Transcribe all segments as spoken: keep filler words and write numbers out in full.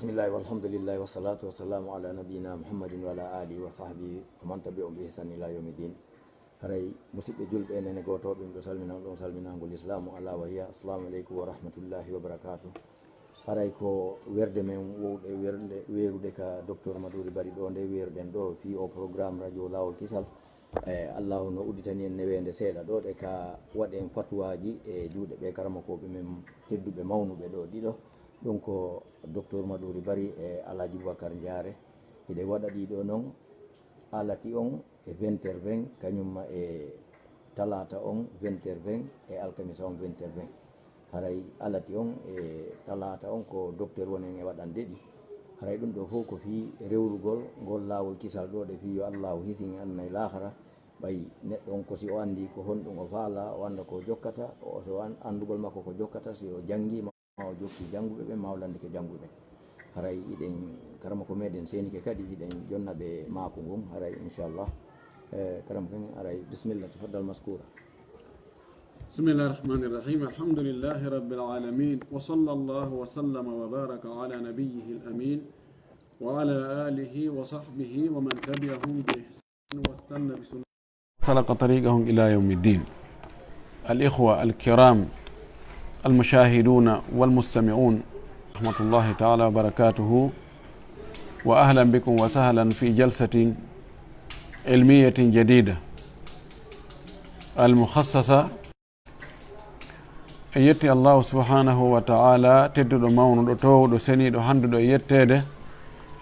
Bismillahi walhamdulillahi wassalatu wassalamu ala nabiyina Muhammadin wa ala alihi wa sahbihi wa man tabi'ahum bi ihsan ila yawmiddin. Haray musidɓe julɓe, nene gootooɓe, miɗo salmina on ɗon salminaango lislaamu, alaa wa hiya, assalamu aleykum wa rahmatullahi wa barakaatu. Haray ko weerde men wowɗe weerde, weerude ka Docteur Maduri Bari ɗo, nde weeruɗen ɗo fii o programme radio Laawol Kisal. E, Allahu no udditani en neweende seeɗa ɗo, ɗe ka waɗen fatuwaaji e juuɗe ɓe karamokooɓe men tedduɓe mawnuɓe ɗo ɗiɗo. Ɗum ko Docteur Maduri Bari e Alhaji Boubacar Ndiare. Hiɗe waɗa ɗiɗo non, alati on e vingt heures vingt, kañumma e talaata on vingt heures vingt, e alkamisa on vingt heures vingt. Haray alati on e talaata on ko docteur wonen e waɗande ɗi. Haray ɗum ɗo fof ko fii rewrugol ngol laawol kisal ɗo, ɗe fii yo Allahu hisin e aduna e laahara. Ɓay neɗɗo on ko si o anndi ko honɗum o faala, o annda ko o jokkata, o, so an-, anndugol makko ko jokkata, si o janngiima, ma o jokki jannguɓe ɓen, ma o lanndike jannguɓe ɓen. Haray hiɗen, karamoko meɗen seenike kadi, hiɗen jonna ɓe maaku ngun, haray inchallah. Eh, karamoko en, haray bismillah, tafaddal maskura. بسم الله الرحمن الرحيم. الحمد لله رب العالمين، وصلى الله وسلم وبارك على نبيه الأمين وعلى آله وصحبه ومن تبعهم بإحسان واستنى بسنته وسلك طريقهم إلى يوم الدين. الإخوة الكرام المشاهدون والمستمعون، رحمة الله تعالى وبركاته، وأهلا بكم وسهلا في جلسة علمية جديدة المخصصة. En yetti Allahu subhanahu wa ta'ala, tedduɗo, mawnuɗo, toowuɗo, seniiɗo, hannduɗo e yetteede.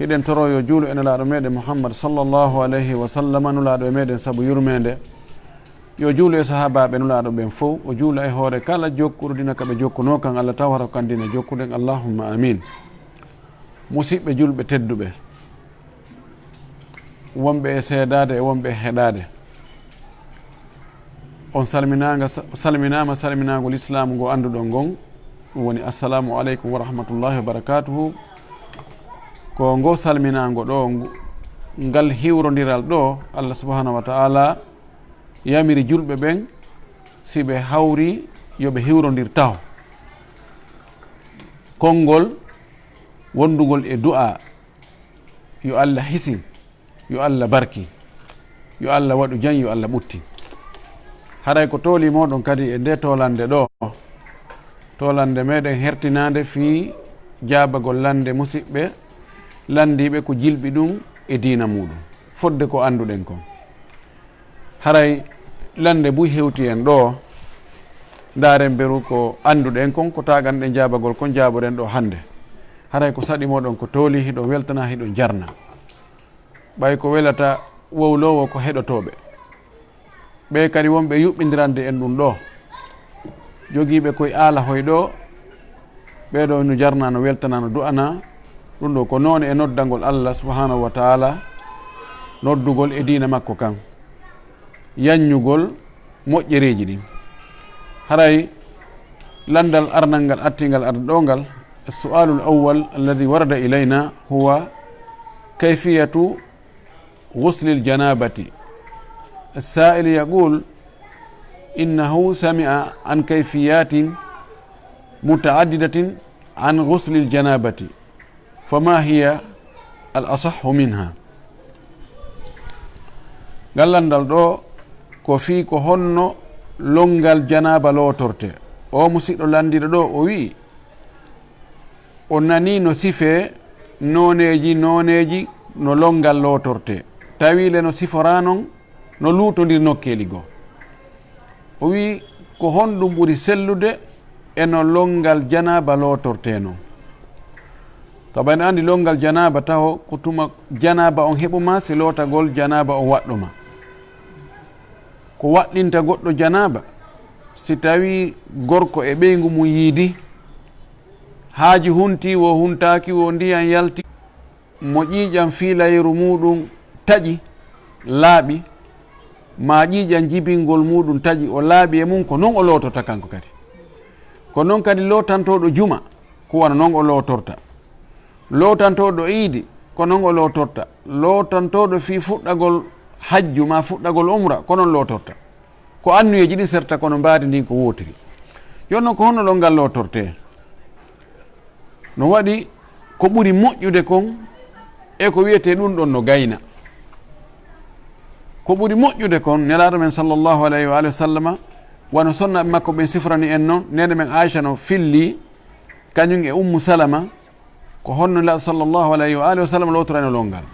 Hiɗen toro yo juulu e Nelaaɗo meɗen Muhammad sallallahu alayhi wa sallam, Nulaaɗo e meɗen sabu yurmeende. Yo juulu e sahaabaaɓe Nulaaɗo ɓen fow, o juula e hoore kala jokkuɗo diina ka ɓe jokkunoo kan, Allah tawata ko kan diina jokkuɗen. Allahumma amin. Musiɓɓe julɓe tedduɓe, wonɓe e seedaade e wonɓe e heɗaade, on salminaanga, salminaama salminaango lislaamu ngo annduɗon ngon, ɗum woni assalamu aleykum wa rahmatullahi wa barakatuhu. Ko ngo salminaango ɗo, ngu-, ngal hiwrondiral ɗo, Allah subhanahu wa ta'ala yamiri julɓe ɓen, si ɓe hawri, yo ɓe hiwrondir taho. Konngol wonndugol e du'a, yo Allah hisin, yo Allah barki, yo Allah waɗu jam, yo Allah ɓuttin. Haray ko tooli mooɗon kadi e nde toolannde ɗo, toolannde meɗen hertinaande fii jaabagol lannde musiɓɓe lanndiiɓe ko jilɓi ɗum e diina muuɗum, fodde ko annduɗen kon. Haray lannde buy hewti en ɗo, ndaaren beru ko annduɗen kon, ko taaganɗen jaabagol kon, jaaboren ɗo hannde. Haray ko saɗi moɗon ko tooli, hiɗon weltana, hiɗon jarna. Ɓay ko welata wowloowo ko heɗotooɓe. Ɓe kadi wonɓe yuɓɓindirande en ɗum ɗo. Jogiiɓe koye aala hoy ɗo, ɓee ɗo no jarna, no weltana, no du'ana. Ɗum ɗo ko noone e noddangol Allah subhanahu wa ta'ala, noddugol e diina makko kan, yanñugol moƴƴereeji ɗin. Haray lanndal arnal ngal, attingal arde ɗo ngal, السؤال الأول الذي ورد إلينا هو كيفية غسل الجنابة. السائل يقول إنه سمع عن كيفيات متعددة عن غسل الجنابة، فما هي الأصح منها؟ Ngal lanndal ɗo ko fii ko honno lonngal janaaba lootorte. O musiɗɗo lanndiiɗo ɗo, o wi'i, o nanii no sifee nooneeji nooneeji no lonngal lootortee, tawi le no siforaa non no luutondir nokkeeli goo. O wi'i, ko honɗum ɓuri sellude e no lonngal janaaba lootortee non? Saabu en anndi lonngal janaaba taho ko tuma janaaba on heɓu maa, si lootagol janaaba on waɗɗu maa. Ko waɗɗinta goɗɗo janaaba, si tawii gorko e ɓeyngu mum yiidi, haaji huntii woo, huntaaki woo, ndiyan yalti, mo ƴiiƴan fiilayru muuɗum taƴi, laaɓi, maa ƴiiƴan jibingol muuɗum taƴi, o laaɓi e mum, ko non o lootorta kanko kadi. Ko non kadi lootantooɗo juma, ko wano non o lootorta. Lootantooɗo iidi, ko non o lootorta. Lootantooɗo fii fuɗɗagol hajju maa fuɗɗagol umra, ko non lootorta. Ko annuyeeji ɗin serta, kono mbaadi ndin ko wootiri. Yo non ko honno lonngal lootortee? No waɗi Ko ɓuri moƴƴude kon e ko wiyetee ɗun ɗon no gayna. Ko ɓuri moƴƴude kon, Nelaaɗo men sallallahu alayhi wa alihi wa sallama, wano sonnaaɓe makko ɓen sifrani en non, neene men Aisha no filli, kañun e Ummu Salama, ko honno Nelaaɗo sallallahu alayhi wa alihi wa sallam lootorayno lonngal.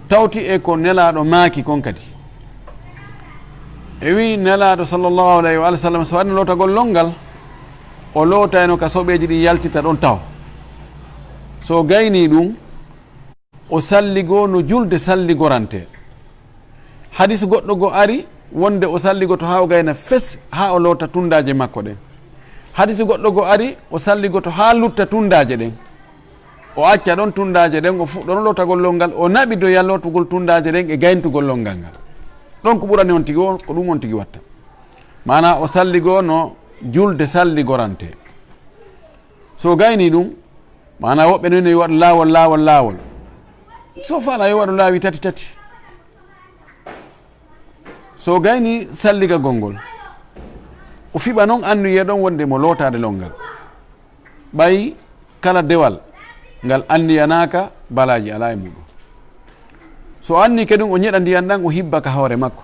Tawti e ko Nelaaɗo maaki kon kadi. E wi'i Nelaaɗo sallallahu alayhi wa alihi wa sallam, so waɗino lootagol lonngal, o lootayno ka soɓeeji ɗin yaltita ɗon taho. So gaynii ɗun, o salligoo no julde salligorantee. Hadiisu goɗɗo goo ari wonde o salligoto haa o gayna fes, haa o loota tunndaaje makko ɗen. Hadiisu goɗɗo goo ari o salligoto haa lutta tunndaaje ɗen. O acca ɗon tunndaaje ɗen, o fuɗɗono lootagol lonngal, o naɓidoya lootugol tunndaaje ɗen e gayntugol lonngal ngal. Ɗon ko ɓurani on tigi o, ko ɗun on tigi watta. Maanaa o salligoo no julde salligorantee. So gaynii ɗun, maanaa woɓɓe non yo waɗu laawol, laawol, laawol. So faalaa yo waɗu laawi tati, tati. So gaynii salligagol ngol, o fiɓa non anniyee ɗon wonde mo lootaade lonngal. Ɓay kala dewal ngal anniyanaaka, balaaji alaa e muɗun. So annii kadi o ñeɗa ndiyan ɗan, o hibba ka hoore makko.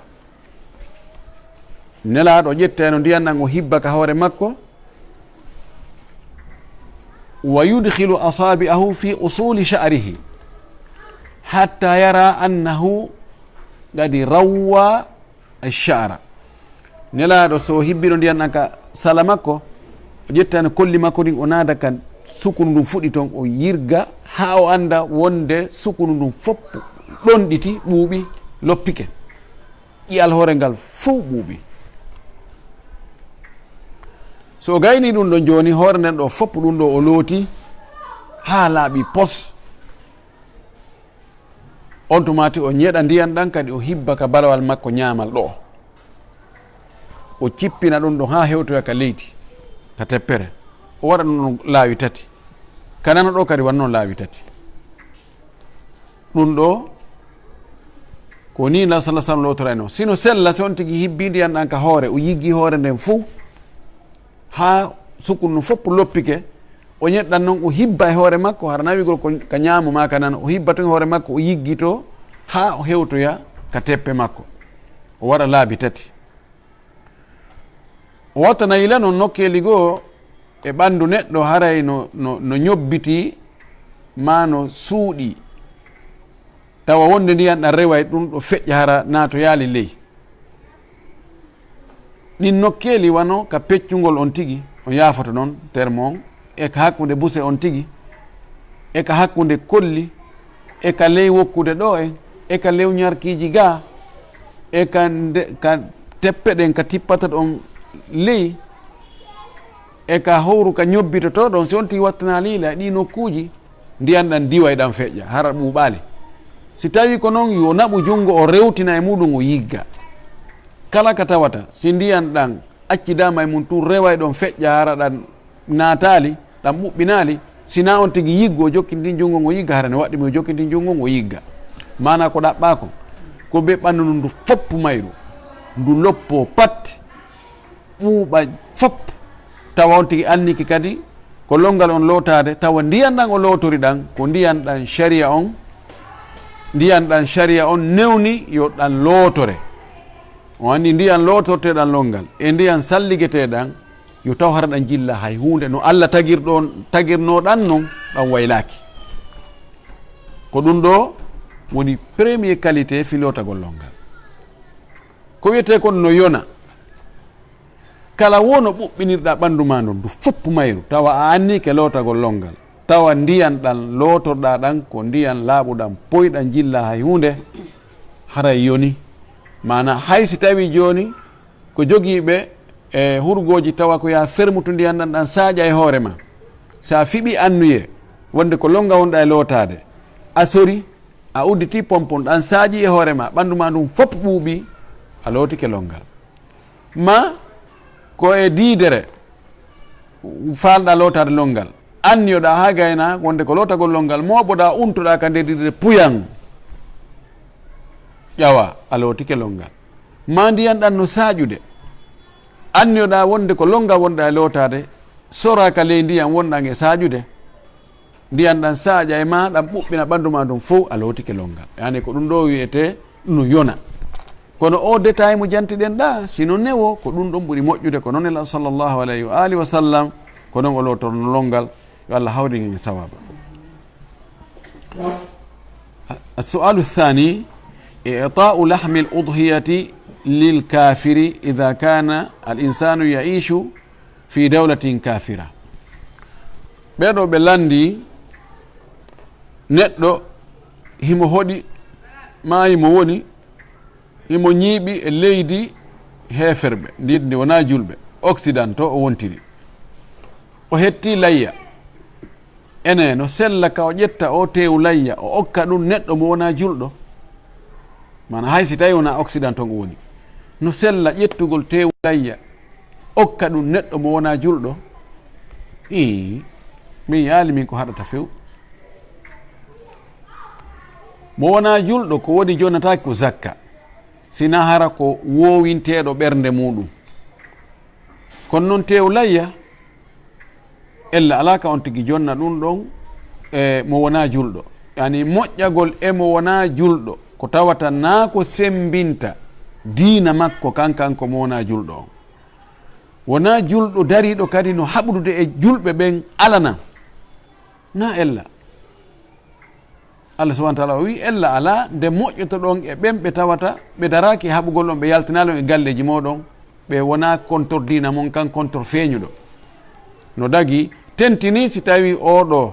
Nelaaɗo ƴettayno ndiyan ɗan o hibba ka hoore makko, wa yudkhilu asabi'ahu fi usuli sha'rihi hatta yara annahu qad rawwa ash-sha'ra. Nelaaɗo so hibbino ndiyan ɗan ka sala makko, o ƴettayno kolli makko ɗin, o naada ka sukunu ndun fuɗi ton, o yirga haa o annda wonde sukunu ndun fof ɗonɗiti, ɓuuɓi, loppike. Ƴi'al hoore ngal fow ɓuuɓi. So o gaynii ɗun ɗon jooni, hoore nden ɗoo fow ɗun ɗoo o looti haa laaɓi pos. On tuma tigi o ñeɗa ndiyan ɗan kadi o hibba ka balawal makko ñaamal ɗoo. O cippina ɗun ɗon haa hewtoya ka leydi, ka teppere. O waɗa ɗun ɗon laawi tati. Ka nano ɗoo kadi waɗa non laawi tati. Ɗun ɗoo, ko nii Nelaaɗo sallallahu alaihi wasallam lootorayno. Si no sella, si on tigi hibbii ndiyan ɗan ka hoore, o yiggii hoore nden fow, haa sukunu fow loppike, o ñeɗɗan non, o hibba e hoore makko, hara nawigol ko ka ñaamo maa ka nano, o hibba ton e hoore makko, o yiggitoo haa o hewtoya ka teppe makko. O waɗa laabi tati. O watta na yila non nokkeeli goo e ɓandu neɗɗo, haray no, no, no ñobbitii maa no suuɗii, tawa wonde ndiyan ɗan reway ɗun ɗoo feƴƴa hara naatoyaali ley. Ɗin nokkeeli wano ka peccungol on tigi, on yaafoto non, termo on, e ka hakkunde buse on tigi, e ka hakkunde kolli, e ka ley wokkude ɗoo en, e ka ley ñarkiiji gaa, e ka nde, ka teppe ɗen ka tippata ɗon ley, e ka howru ka ñobbitotoo ɗon, si on tigi wattanaali yila e ɗii nokkuuji, ndiyan ɗan diway ɗan feƴƴa, hara ɓuuɓaali. Si tawii ko non, yo naɓu junngo, o rewtina e muɗun, o yigga. Kala ka tawata, si ndiyan ɗan accidaama e mun tun, reway ɗon feƴƴa, hara ɗan naataali, ɗan ɓuɓɓinaali, si naa on tigi yiggo, o jokkintin junngo ngon, o yigga, hara ne waɗɗi mo o jokkintin junngo ngon, o yigga. Maanaa ko ɗaɓɓaa kon, ko bee ɓandu ndun ndu fow mayru, ndu loppoo pat, ɓuuɓa fow, tawa on tigi anniki kadi ko lonngal on lootaade, tawa ndiyan ɗan o lootori ɗan, ko ndiyan ɗan sariya on, ndiyan ɗan sariya on newni yo ɗan lootore. On anndi ndiyan lootorteeɗan lonngal e ndiyan salligeteeɗan, yo taw hara ɗan jillaa hay huunde, no Alla tagirɗo on, tagirnoo ɗan non, ɗan waylaaki. Ko ɗun ɗoo woni premier qualité fii lootagol lonngal. Ko wiyetee kon no yona. Kala woo no ɓuɓɓinirɗaa ɓandu maa ndun, ndu fow mayru, tawa a annike lootagol lonngal, tawa ndiyan ɗan lootorɗaa ɗan ko ndiyan laaɓuɗan, poyɗan, jillaa hay huunde, haray yoni. Maanaa, hay si tawii jooni ko jogiiɓe e hurgooji, tawa ko yo a fermutu ndiyan ɗan, ɗan saaƴa e hoore maa. Si a fiɓii anniyee wonde ko lonngal wonɗaa e lootaade, a sori, a udditii pompon, ɗan saaƴii e hoore maa, ɓandu maa ndun fow ɓuuɓii, a lootike lonngal. Maa ko e diidere faalɗaa lootaade lonngal, anniyoɗaa haa gaynaa wonde ko lootagol lonngal, mooɓoɗaa, untoɗaa ka nder diidere puyan, ƴawaa, a lootike lonngal. Maa ndiyan ɗan no saaƴude, anniyoɗaa wonde ko lonngal wonɗaa e lootaade, soraa ka ley ndiyan wonɗan e saaƴude, Ndiyan ɗan saaƴa e maa, ɗan ɓuɓɓina ɓandu maa ndun fow, a lootike longal. Yani ko ɗun ɗoo wi'etee no yona. Kono oo détail mo jantiɗen ɗaa, si no newo, ko ɗun ɗon ɓuri moƴƴude, ko non Nelaaɗo sallallahu alayhi wa alihi wa sallam, ko non o lootorno longal, yo Allah hawrin en e sawaaba. السؤال الثاني: إعطاء لحم الأضحية للكافر إذا كان الإنسان يعيش في دولة كافرة. Ɓee ɗoo ɓe lanndii neɗɗo himo hoɗi, maa himo woni, himo ñiiɓi e leydi heeferɓe, ndi, ndi wonaa julɓe, Occidentaux o wontiri. O hettii layya. Enee, no sella ka o ƴetta oo teewu layya, o okka ɗun neɗɗo mo wonaa julɗo? Maanaa, hay si tawii wonaa Occidentaux o woni, no sella ƴettugol teewu layya, okka ɗun neɗɗo mo wonaa julɗo? Ii, min yaali min ko haɗata few. Mo wonaa julɗo, ko woni jonnataake ko zakka, sinaa hara ko woowinteeɗo ɓernde muuɗum. Kono non teewu layya, ella alaa ka on tigi jonna ɗun ɗon e mo wonaa julɗo. Yani moƴƴagol e mo wonaa julɗo, ko tawata naa ko semmbinta diina makko kan, kanko mo wonaa julɗo on. Wonaa julɗo dariiɗo kadi no haɓdude e julɓe ɓen alana. Naa ella. Allah subhanahu wa ta'ala o wi'i, ella alaa nde moƴƴotoɗon e ɓen ɓe tawata ɓe daraaki e haɓugol on, ɓe yaltinaali on e galleeji mooɗon, ɓe wonaa kontor diina mon kan, kontor feeñuɗo. No dagi, tentinii si tawii oo ɗoo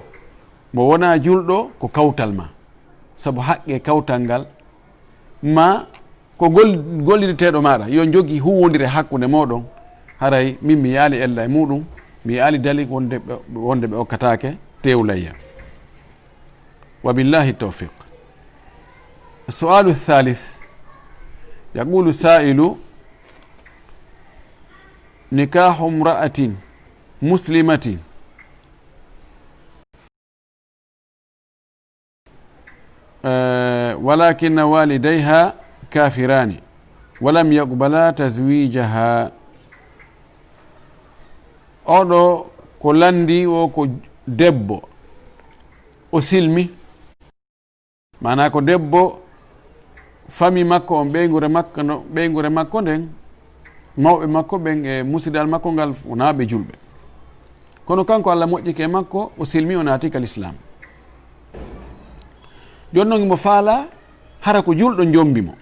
mo wonaa julɗo ko kawtal maa, sabu haqqee kawtal ngal, maa ko gol-, gollirteeɗo maaɗa, yo jogii huuwondire hakkunde mooɗon, haray min mi yaali ella e muuɗum, mi yaali dali wonde ɓe, wonde ɓe okkataake teewu layya. وبالله التوفيق. السؤال الثالث، يقول السائل: نكاح امرأة مسلمة، آه، ولكن والديها كافران ولم يقبلا تزويجها. Oo ɗoo ko lanndii woo ko debbo, o silmi. Maanaa ko debbo, fami makko on, ɓeynguure makko no, ɓeynguure makko nden, mawɓe makko ɓen e musidal makko ngal wonaa ɓe julɓe. Kono kanko Allah moƴƴike e makko, o silmi, o naati ka lislaam. Jooni non himo faalaa hara ko julɗo jombi mo.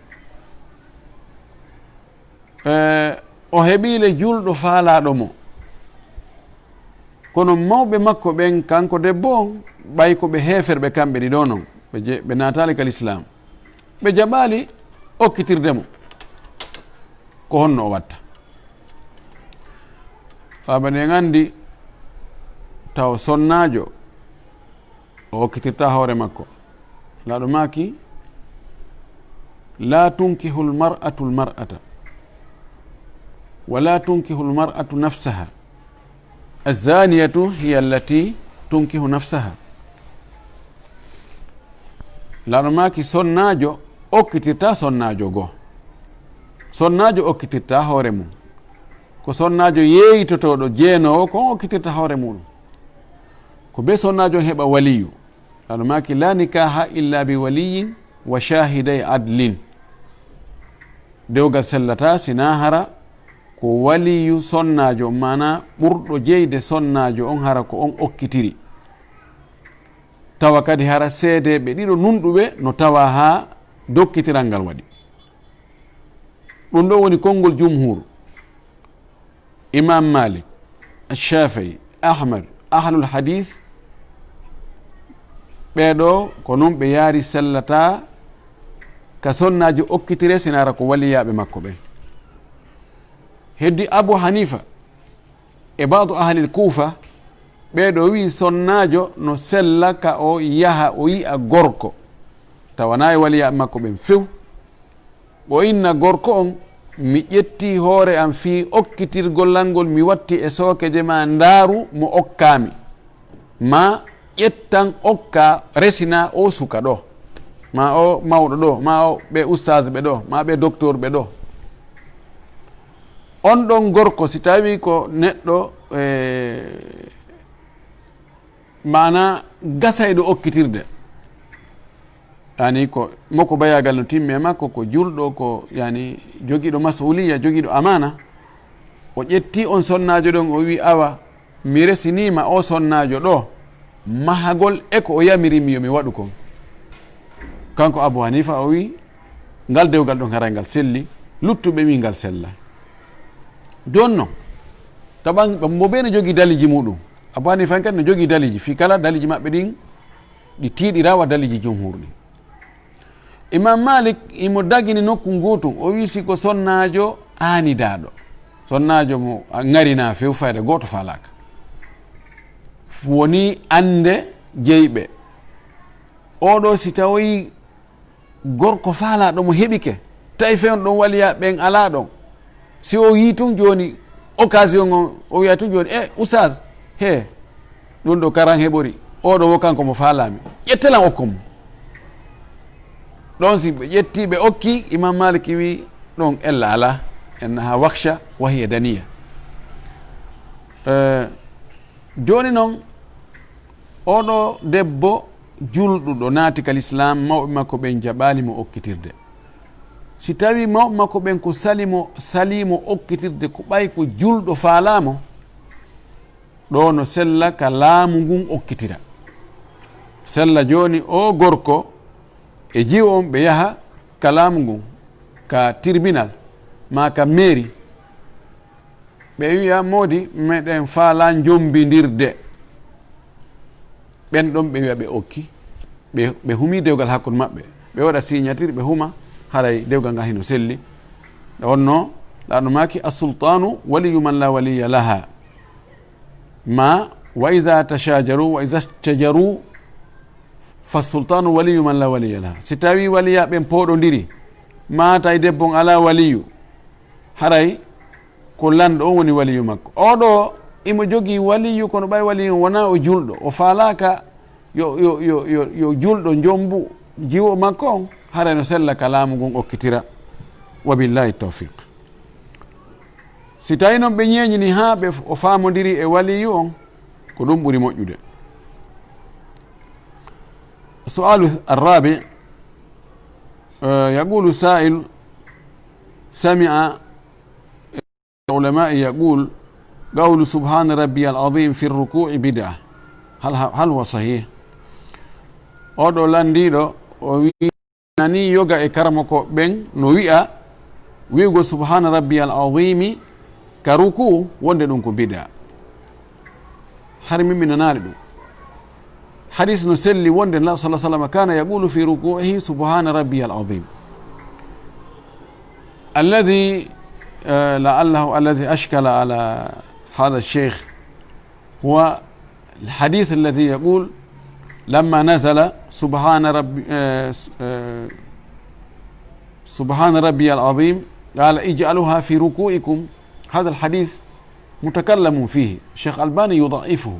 E, o heɓii le julɗo faalaaɗo mo. Kono mawɓe makko ɓen, kanko debbo on, ɓay ko ɓe heeferɓe kamɓe ɗiɗo non, ɓe je-, ɓe naataali ka lislaam, ɓe jaɓaali okkitirde mo. Ko honno o watta? Saaba en anndi taw sonnaajo o okkitirta hoore makko. Laaɗo maaki: لا تنكح المرأة المرأة ولا تنكح المرأة نفسها، الزانية هي التي تنكح نفسها. Laaɗo maaki: sonnaajo okkitirta sonnaajo goo. Sonnaajo okkitirta hoore mum. Ko sonnaajo yeeytotooɗo, jeenoowo, ko on okkitirta hoore muuɗum. Ko bee sonnaajo on heɓa waliyu. Laaɗo maaki: لا نكاح إلا بولي وشاهدي عدل. Dewgal sellataa sinaa hara ko waliyu sonnaajo on, maanaa ɓurɗo jeyde sonnaajo on, hara ko on okkitiri. Tawa kadi hara seedeeɓe ɗiɗo nunɗuɓe no tawaa haa dokkitiral ngal waɗi. Ɗum ɗoo woni konngol jumhuur. Imaam Maalik, Shaafi'i, Ahmad, ahlul hadiis, ɓee ɗoo ko non ɓe yaari sellataa ka sonnaajo okkitire sinaa hara ko waliyaaɓe makko ɓen. Heddi Abu Haniifa e ba'du ahlil Kuufa, ɓee ɗoo wi'i sonnaajo no sella ka o yaha o yi'a gorko, tawanaa e waliyaaɓe makko ɓen few. O inna gorko on, mi ƴettii hoore am fii okkitirgol lan ngol, mi watti e sookeje maa, ndaaru mo okkaa mi. Maa ƴettan okkaa, resinaa oo suka ɗoo, maa oo mawɗo ɗoo, maa oo ɓee ustaas ɓe ɗoo, maa ɓee doktoor ɓe ɗoo. On ɗon gorko, si tawii ko neɗɗo, e, Maana gasayɗo okkitirde. Yani ko moko bayagal no timmi e makko, ko julɗo, ko yani jogiiɗo mas'uliya, jogiiɗo amaana. O ƴetti on sonnaajo ɗon, o wi, "Awa, mi resiniima o sonnaajo ɗo mahagol e ko o yamiri mi yo mi waɗu kon." Kanko Abu Hanifa o wi, "Ngal dewgal ɗon haray ngal selli, luttuɓe wi ngal sella." Jooni non, taɓan mo bee no jogii daliji muɗum. Abu Hanifa en kadi no jogii daliji, fii kala daliji maɓɓe ɗin ɗi tiiɗiraa wa daliji jumhur ɗin. Imam Malik imo dagini nokku ngutun, o wi si ko sonnaajo aanidaaɗo. Sonnaajo mo a ŋarinaa few, fayda gooto faalaaka. Woni annde jeyɓe. Oɗo si tawoyi gorko faalaaɗo mo heɓike, tawi fewndo ɗon waliya ɓen alaa ɗon. Si o yii tun jooni occasion on, o wiya tun jooni, "E, Oustaz, he, ɗun ɗo karan heɓori, oɗo wo kanko mo faalaami. Ƴettelan okkon mo." Ɗon si ɓe ƴetti, ɓe okki, Imam Maliki wi, "Ɗon ella alaa, innaha waksha wa hiya daniya." Eh, Jooni non, oɗo debbo julɗuɗo naati ka lislaam, mawɓe makko ɓen jaɓaali mo okkitirde. Si tawi mawɓe makko ɓen ko sali mo, salii mo okkitirde, ko ɓay ko julɗo faalaa mo, ɗo no sella ka laamu ngun okkitira. Sella jooni o gorko e jiwo on ɓe yaha ka laamu ngun, ka tirbinal, maa ka meeri, ɓe wi'a, "Moodi, meɗen faalaa njombindirde." Ɓen ɗon ɓe wi'a ɓe okki, ɓe, ɓe humii dewgal hakkunde maɓɓe. Ɓe waɗa signature, ɓe huma, haray dewgal ngal hino selli. Nde wonno, Laaɗo maaki, "As-sultaanu waliyyu man laa waliyya laha." Ma, "Wa iza tashajaru, wa iza shajaru, fa sultaanu waliyyu man laa waliyya laha." Si tawi waliya ɓen pooɗondiri, ma tawi debbo on alaa waliyu, haray ko lanɗo on woni waliyu makko. Oɗo imo jogii waliyu, kono ɓay waliyu on wonaa o julɗo, o faalaaka yo, yo, yo, yo, yo julɗo njombu jiwo makko on, haray no sella ka laamu ngun okkitira. Wa billahi tawfiq. Si tawi non ɓe ñeeñini haa ɓe f-, o faamondiri e waliyu on, ko ɗum ɓuri moƴƴude. السؤال الرابع، آه، يقول سائل: سمع العلماء يقول: "قول سبحان ربي العظيم في الركوع بدعة. هل، هل هو صحيح؟" Oɗo landiiɗo, o wi-, nani yoga e karamoko ɓen no wi'a, wi'ugol "Subhana rabbiyal azimi" ka ruku, wonde ɗum ko bid'a. Hari min mi nanaali ɗum. Hadis no selli wonde Nulaaɗo sallallahu alaihi wasallam kana yaqulu fi ruku'ihi: "Subhana rabbiyal azim." الذي، آه، لعله الذي أشكل على هذا الشيخ هو الحديث الذي يقول: "لما نزل سبحان ربي، آه، س-، آه، سبحان ربي العظيم، قال: اجعلوها في ركوعكم." هذا الحديث متكلم فيه، الشيخ الألباني يضعفه.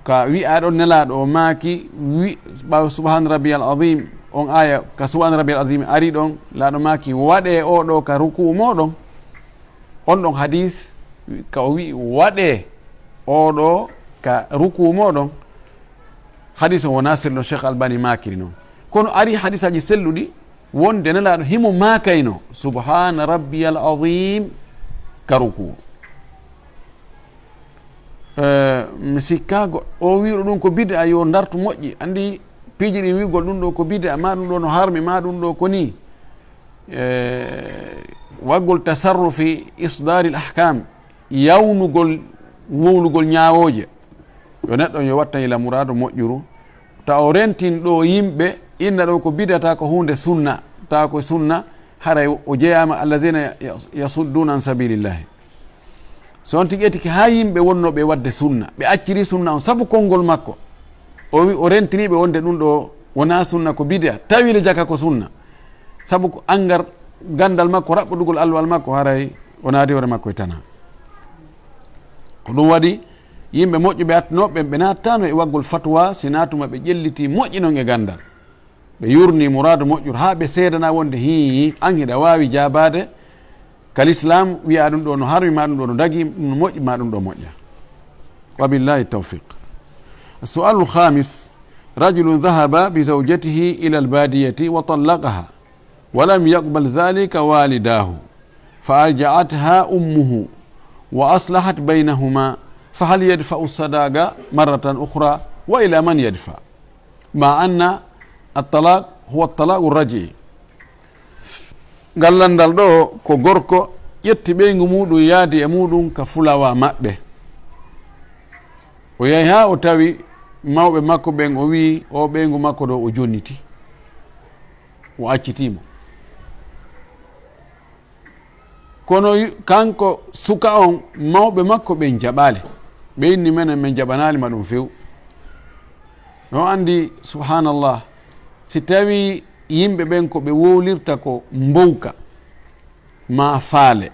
Ka wi'a ɗon Nelaaɗo o maaki, wi-, ɓaawo "Subhana rabbiyal azim", on aya ka "Subhana rabbiyal azim" ari ɗon, Laaɗo maaki, "Waɗe oɗo ka ruku moɗon." On ɗon hadis, ka o wi'i, "Waɗe oɗo ka ruku moɗon." Hadis on wona selluɗo, Cheikh Albani maakiri non. Kono ari hadisaji selluɗi wonde Nelaaɗo himo maakayno, "Subhana rabbiyal azim" ka ruku. Eh, mi sikka go-, o wi'uɗo ɗum ko bid'a, yo dartu moƴƴi. Andi piiji ɗi wi'ugol ɗum ɗo ko bid'a, ma ɗum ɗo no harmi, ma ɗum ɗo ko ni. Eh, waggol tasarrufi isdaril ahkam, yawnugol wowlugol ñaawooje. Yo neɗɗo yo wattan ila muraado moƴƴuru. Ta o rentin ɗo yimɓe, inna ɗo ko bid'a, ta ko huunde sunna. Ta ko sunna, haray o jeyaama, "Allazina ya-, yasudduna an sabilillahi." So on tigi etiki haa yimɓe wonnooɓe waɗde sunna, ɓe acciri sunna on sabu konngol makko. O wi-, o rentini ɓe wonde ɗum ɗo wonaa sunna, ko bid'a, tawi le jaka ko sunna. Sabu ko angar ganndal makko, raɓɓodugol alluwal makko, haray o naadi hoore makko e tana. Ko ɗum waɗi yimɓe moƴƴuɓe attinooɓe ɓen, ɓe naattaano e waggol fatwa, si naatuma ɓe ƴelliti moƴƴi non e ganndal. Ɓe yurni muraadu moƴƴuru haa ɓe seedana wonde, hii, an hiɗa waawi jaabaade ka lislaam, wi'a ɗum ɗo no harmi, ma ɗum ɗo no dagi, ɗum no moƴƴi, ma ɗum ɗo moƴƴa. Wa billahi tawfiq. السؤال الخامس: رجل ذهب بزوجته إلى البادية وطلقها، ولم يقبل ذلك والداه، فأرجعتها أمه وأصلحت بينهما، فهل يدفع الصداق مرة أخرى؟ وإلى من يدفع؟ مع أن الطلاق هو الطلاق الرجعي. Ngal lanndal ɗo ko gorko ƴetti ɓeyngu muuɗum, yaadi e muuɗum ka fulawa maɓɓe. O yahi haa o tawi mawɓe makko ɓen, o wi'i o ɓeyngu makko ɗo o jonniti, o accitii mo. Kono yu-, kanko suka on, mawɓe makko ɓen jaɓaali. Ɓe inni, "Menen, men jaɓanaali ma ɗum few." No anndi, subhanallah, si tawi yimɓe ɓen ko ɓe wowlirta ko mbowka, maa faale,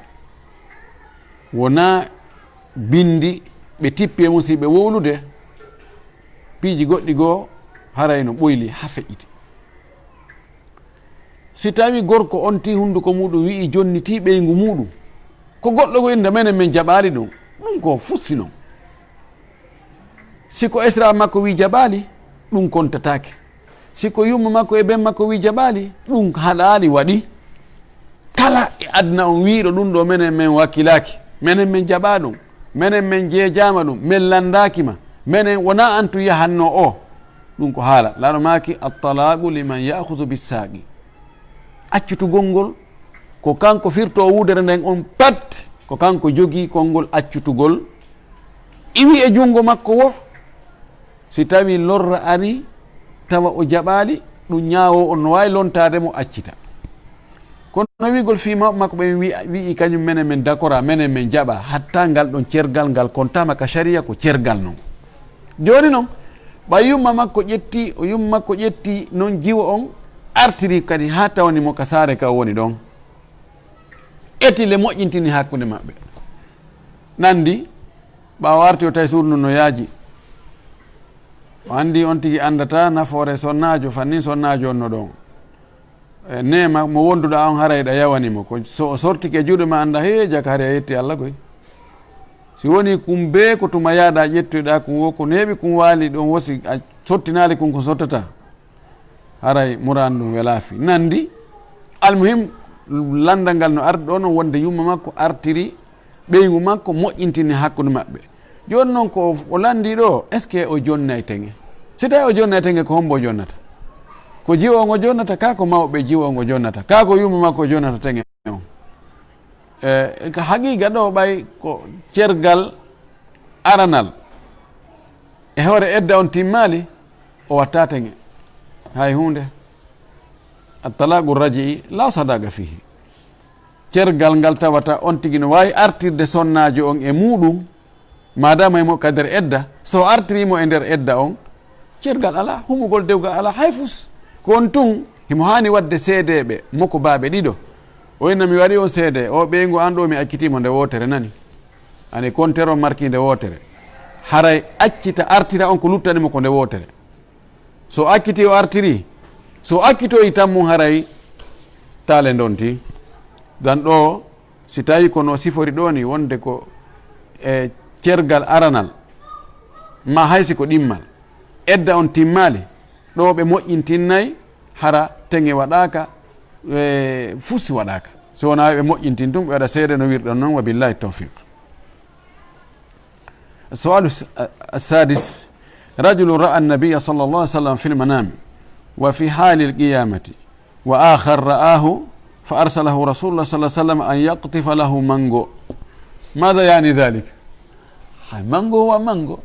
wonaa binndi ɓe tippi e musiɓɓe wowlude, piiji goɗɗi goo haray no ɓoyli haa feƴƴiti. Si tawi gorko on tii hunduko muuɗum wi'i jonniti ɓeyngu muuɗum, ko goɗɗo go innda, "Menen, men jaɓaali ɗum," ɗum ko fussi non. Si ko esra makko wi'i jaɓaali, ɗum kontataake. Si ko yumma makko e ben makko wi'i jaɓaali, ɗum haɗaali waɗi. Kala e aduna on wi'iɗo ɗum ɗo, "Menen, men wakkilaaki, menen, men jaɓaa ɗum, menen, men jeejaama ɗum, men lanndaaki ma, menen, wonaa an tun yahannoo o," ɗum ko haala. Laaɗo maaki, "At-talaqu liman ya'khudhu bis-saqi." Accitugol ngol, ko kanko firtoo wudere nden on pat, ko kanko jogii konngol accitugol. Iwi e junngo makko wo, si tawi lorra ari, tawa o jaɓaali, ɗum ñaawo on no waawi lontaade mo, accita. Kono wi'ugol fii mawɓe makko ɓen wi-, wi'i kañum, "Menen, men dakora, menen, men jaɓa," hatta ngal ɗon cergal ngal kontaama ka sariya ko cergal non. Jooni non, ɓay yumma makko ƴetti, o yumma makko ƴetti non jiwo on, artiri kadi haa tawani mo ka saare ka o woni ɗon. Eti le moƴƴintini hakkunde maɓɓe. Nandi, ɓaawo arti o tawi suudu ndun no yaaji. O anndi on tigi anndataa nafoore sonnaajo, fannin sonnaajo on no ɗon. E neema mo wonduɗaa on, haray ɗa yawani mo. Ko so o sortike juuɗe ma, annda, "Hee, jaka, hari a yetti Alla koy." Si woni kun bee ko tuma yaaɗa ƴettoyɗaa kun wo, ko neeɓi kun waali ɗon wo, si a sottinaali kun ko sottata, haray muraadu ndun welaafi. Nandi, almuhim, lanndal ngal no ardi ɗo non wonde yumma makko artiri ɓeyngu makko, moƴƴintini hakkunde maɓɓe. Jooni non ko o lanndii ɗo, est-ce que o jonnay teŋe? Si tawi o jonnay teŋe, ko hombo o jonnata? Ko jiwo on o jonnata, kaa ko mawɓe jiwo on o jonnata, kaa ko yumma makko o jonnata teŋe on? E, ka haqiiqa ɗo ɓay ko cergal aranal. E hoore edda on timmaali, o watta teŋe. Hay huunde. At-talaqu raji'i la sadaqa fihi. Cergal ngal tawata on tigi no waawi artirde sonnaajo on e muuɗum, maadaama himo ka nder edda. So o artirii mo e nder edda on, cergal alaa, humugol dewgal alaa, hay fus. Ko on tun, himo haani waɗde seedeeɓe, mokobaaɓe ɗiɗo. O inna, "Mi waɗi on seede, o ɓeyngu an ɗo, mi accitii mo nde wootere, nani? Ani kontere on marki nde wootere." Haray accita, artira on ko luttani mo ko nde wootere. So acciti o artiri, so accitoyi tan mum haray taale ndonti. Dan ɗo, si tawi ko no sifori ɗo ni, wonde ko e cergal aranal, ma hay si ko ɗimmal, edda on timmaali, ɗo ɓe moƴƴintinnay, hara teŋe waɗaaka, e, fusi waɗaaka. So wonaa ɓe moƴƴintin tun, ɓe waɗa seede no wirɗon non, wa billahi tawfiq. السؤال الس-، السادس: رجل رأى النبي صلى الله عليه وسلم في المنام وفي حال القيامة، وآخر رآه فأرسله رسول الله صلى الله عليه وسلم أن يقطف له مانغو. ماذا يعني ذلك؟ هاي مانغو هو مانغو.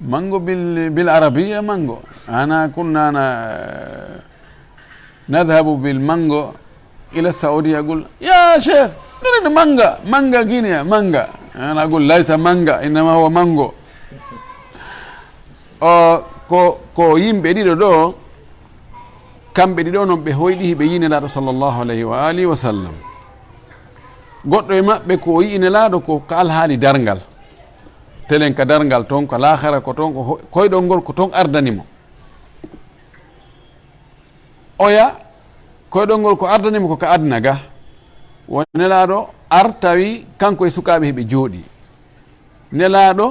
مانغو بال-، بالعربية مانغو. أنا كنا أنا نذهب بالمانغو إلى السعودية، يقول: "يا شيخ، نريد مانغا، مانغا غينيا، مانغا." أنا أقول: "ليس مانغا، إنما هو مانغو." O, ko, ko yimɓe ɗiɗo ɗo, kamɓe ɗiɗo non ɓe hoyɗi hiɓe yi'i Nelaaɗo sallallahu alayhi wa alihi wa sallam. Goɗɗo e maɓɓe ko o yi'i Nelaaɗo ko ka alhaali darngal. Telen ka darngal ton, ka laakhara ko ton, ko ho-, koyɗol ngol ko ton ardani mo. Oya, koyɗol ngol ko ardani mo ko ka aduna ga. Wo Nelaaɗo ar tawi kanko e sukaaɓe hiɓe jooɗi. Nelaaɗo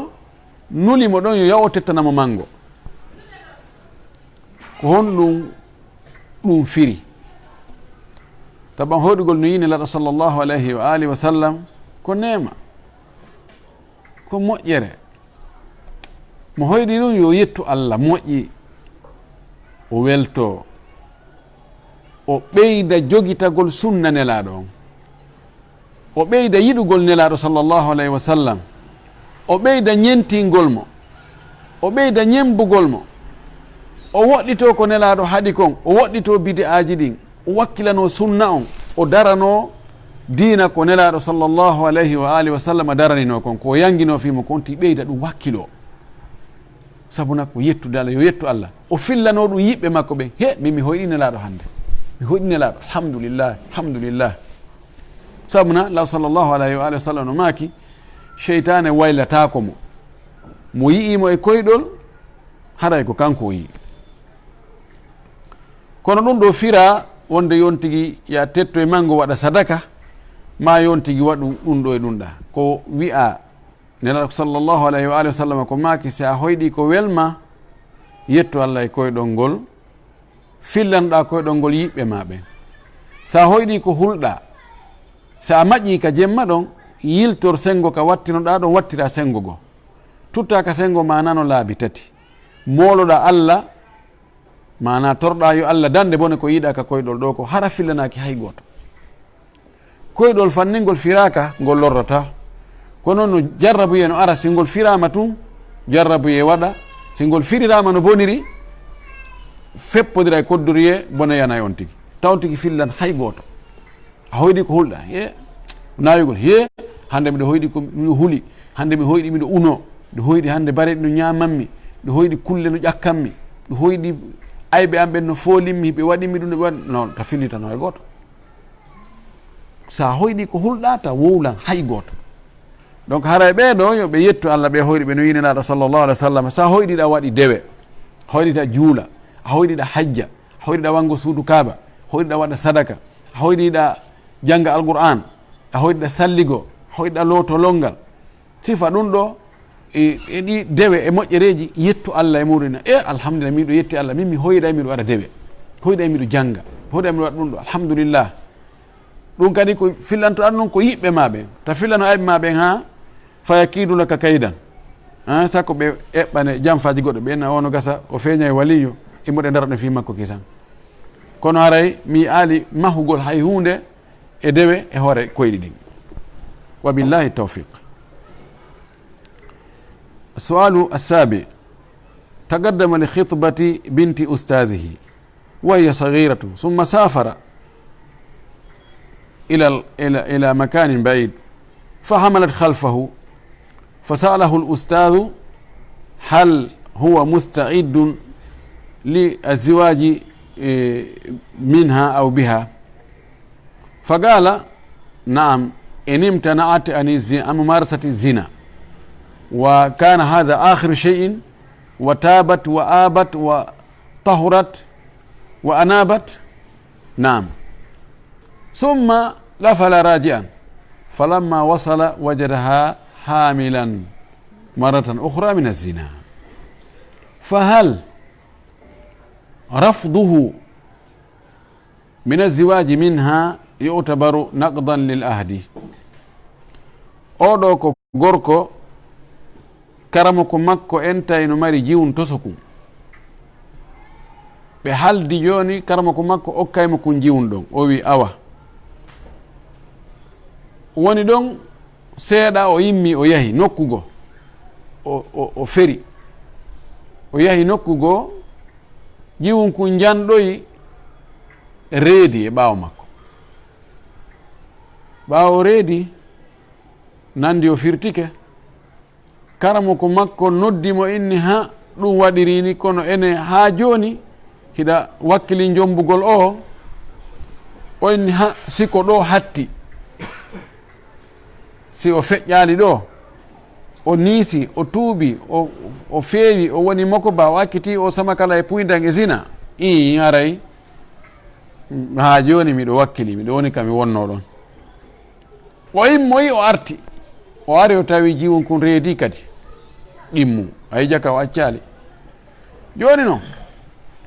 nuli mo ɗon yo yaw o tettana mo manngo. Ko honɗum ɗum firi? Taban hoyɗugol no yini Nelaaɗo sallallahu alayhi wa alihi wa sallam ko neema, ko moƴƴere. Mo hoyɗi ɗum yo yettu Allah, moƴƴi, o welto, o ɓeyda jogitagol sunna Nelaaɗo on. O ɓeyda yiɗugol Nelaaɗo sallallahu alayhi wa sallam. O ɓeyda ñentingol mo. O ɓeyda ñembugol mo. O woɗɗitoo ko Nelaaɗo haɗi kon. O woɗɗitoo bidi'aaji ɗin. O wakkilanoo sunna on. O daranoo diina ko Nelaaɗo sallallahu alayhi wa alihi wa sallam daraninoo kon. Ko o yanginoo fii mo kon, ti ɓeyda ɗum wakkiloo. Sabu na ko yettude Allah, yo yettu Allah. O fillanoo ɗum yiɓɓe makko ɓen. He, min mi hoyɗi Nelaaɗo hannde. Mi hoyɗi Nelaaɗo. Alhamdulillah, alhamdulillah. Sabu na, Law sallallahu alayhi wa alihi wa sallam no maaki, seytaane waylataako mo. Mo yi'ii mo e koyɗol, haray ko kanko o yi'i. Kono ɗum ɗo firaa wonde yon tigi ya tetto e manngo waɗa sadaka, maa yon tigi waɗu ɗum ɗo e ɗum ɗa. Ko wi'aa Nelaaɗo sallallahu alayhi wa alihi wa sallam ko maaki, si a hoyɗi ko welma, yettu Allah e koyɗol ngol, fillanɗaa koyɗol ngol yiɓɓe maa ɓen. Si a hoyɗi ko hulɗaa, si a maƴii ka jemma ɗon, yiltor senngo ka wattinoɗaa ɗon, wattira senngo goo. Tuttaa ka senngo maa nano laabi tati. Mooloɗaa Allah, maanaa torɗaa yo Allah dande bone ko yiɗaa ka koyɗol ɗo ko hara fillanaaki hay gooto. Koyɗol fanningol firaaka, ngol lorrataa. Kono no jarrabuyee no ara, si ngol firaama tun, jarrabuyee waɗa. Si ngol firiraama no boniri, feppodira e koddoruyee, bone yana e on tigi. Taw on tigi fillan hay gooto. A hoyɗi ko hulɗaa. He, naayugol. He, hannde miɗo hoyɗi ko miɗo huli. Hannde mi hoyɗi miɗo unoo. Miɗo hoyɗi hannde bareeɗi no ñaamammi. Miɗo hoyɗi kulle no ƴakkammi. Miɗo hoyɗi ayɓe am ɓen no foolimmi, ɓe waɗimmi ɗum, ɓe waɗ-, non, ta fillitano e gooto. Sa hoyɗi ko hulɗaa, ta wowlan hay gooto. Donc, haray ɓee ɗoo yo ɓe yettu Allah, ɓe hoyɗi ɓe no yini Nelaaɗo sallallahu alaihi wasallam. Sa hoyɗi ɗa waɗi dewe, hoyɗi ɗa juula, a hoyɗi ɗa hajja, a hoyɗi ɗa wango suudu Kaaba, a hoyɗi ɗa waɗa sadaka, a hoyɗi ɗa janga Alqur'an, a hoyɗi ɗa salligo, a hoyɗi ɗa looto longal. Sifa ɗum ɗo, e, e ɗi dewe e moƴƴereeji, yettu Allah e muɗum. E, alhamdulillah, miɗo yetti Allah, min mi hoyɗay miɗo waɗa dewe. Hoyɗay miɗo janga. Hoyɗay miɗo waɗa ɗum ɗo. Alhamdulillah. Ɗum kadi ko fillantoɗaa ɗum ko yiɓɓe ma ɓen. Ta fillano ayɓe ma ɓen ha, fa yakidu laka kaydan. Ha, sako ɓe eɓɓane jamfaaji goɗɗo, ɓe na ono gasa, o feeña e waliyo, e moɗe ndara ɗum fii makko kisan. Kono haray mi aali mahugol hay huunde e dewe e hoore koyɗi ɗin. Wa billahi tawfiq. السؤال السابع. تقدم لخطبة بنت أستاذه وهي صغيرة، ثم سافر إلى ال-، إلى، إلى مكان بعيد، فحملت خلفه، فسأله الأستاذ هل هو مستعد للزواج، إيه، منها أو بها؟ فقال: نعم، إن امتنعت عن الز-، عن ممارسة الزنا، وكان هذا آخر شيء، وتابت وآبت وطهرت وأنابت، نعم، ثم قفل راجعا، فلما وصل وجدها حاملا مرة أخرى من الزنا، فهل رفضه من الزواج منها يعتبر نقضا للعهد؟ Oɗo ko gorko, karamoko makko entay no mari jiwun tosokun. Ɓe haldi jooni, karamoko makko okkay mo kun jiwun ɗon. O wi, "Awa." Woni ɗon seeɗa, o immi, o yahi nokku goo. O, o, o feri. O yahi nokku goo, jiwun kun njanɗoyi reedi e ɓaawo makko. Ɓaawo reedi, nandi o firtike. Karamoko makko noddi mo, inni, "Ha, ɗum waɗiri ni, kono ene haa jooni hiɗa wakkili njombugol o?" O inni, "Ha, si ko ɗo hatti, si o feƴƴaali ɗo, o niisi, o tuubi, o, o feewi, o woni mokoba, o acciti o samakala e puyndan e zina, ii, haray haa jooni miɗo wakkili, miɗo woni ka mi wonnoo ɗon." O immoyi, o arti. O ari, o tawi jiwun kun reedi kadi. ɗimmu. A yija ka o accaali. Jooni noon,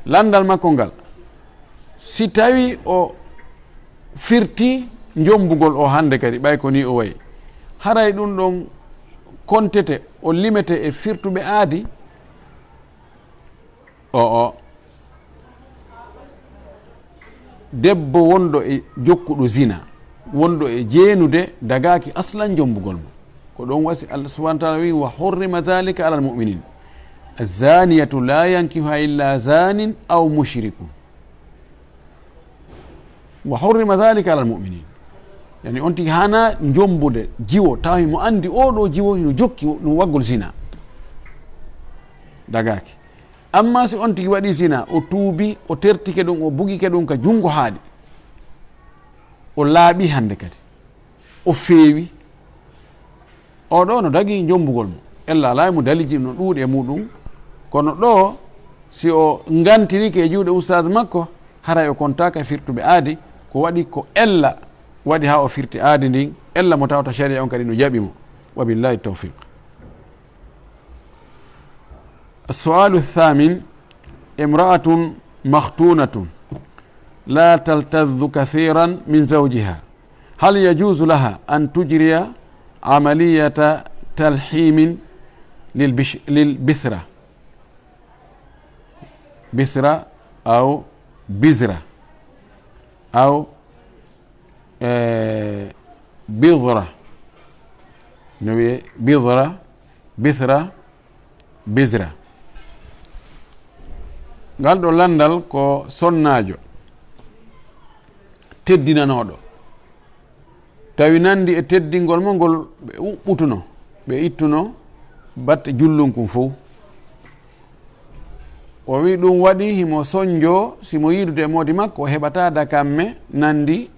lanndal makko ngal, si tawii o firti njombugol o hannde kadi, ɓay ko nii o wayi, haray ɗum ɗon kontete, o limete e firtuɓe aadi? O, o. Debbo wonɗo e jokkuɗo zina, wonɗo e jeenude, dagaaki aslan jombugol mo. Ko ɗon wasi Allah subhanahu wa ta'ala wi, "Wa hurrima dhalika alal mu'minin. Azaniyatu la yankihuha illa zanin aw mushrikun." "Wa hurrima dhalika alal mu'minin." Yani on tigi hana jombude jiwo, tawi mo andi o ɗo jiwo no jokki no waggol zina. Dagaaki. Amma si on tigi waɗi zina, o tuubi, o tertike ɗum, o bugike ɗum ka jungo haaɗi, o laaɓi hannde kadi, o feewi, o ɗo no dagi jombugol mo. Ella alaa e mo daliji no ɗuuɗi e muɗum. Kono ɗo, si o ngantirike e juuɗe ustaas makko, haray o kontaaka e firtuɓe aadi. Ko waɗi ko ella waɗi haa o firti aadi ndin, ella mo tawata sharia on kadi no jaɓi mo. Wa billahi tawfiq. السؤال الثامن: امرأة مختونة لا تلتذ كثيرا من زوجها، هل يجوز لها أن تجري عملية تلحيم للبش-، للبثرة؟ بثرة أو بذرة أو، آه، بذرة. No wiye بذرة، بثرة، بذرة. Ngal ɗo lanndal ko sonnaajo teddinanooɗo, tawi nanndi e teddingol mo ngol ɓe uɓɓutuno, ɓe ittuno batte jullunkun fow. O wi ɗum waɗi himo sonjoo, si mo yiidude e moodi makko, o heɓata dakamme nanndi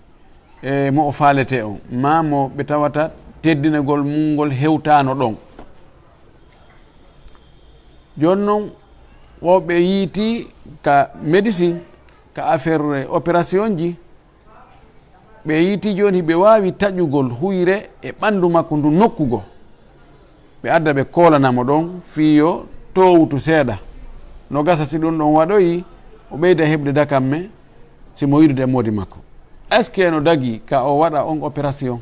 e mo o faalete on, maa mo ɓe tawata teddinagol mum ngol hewtaano ɗon. Jooni non, wo ɓe yiiti ka médecine, ka affaire opération ji, ɓe yiiti jooni ɓe waawi taƴugol huyre e ɓanndu makko ndu nokkugo. Ɓe adda ɓe koolana mo ɗon fii yo toowtu seeɗa. No gasa si ɗum ɗon waɗoyi, o ɓeyda heɓde dakamme si mo yiidude e moodi makko. Est-ce que no dagi ka o waɗa on opération?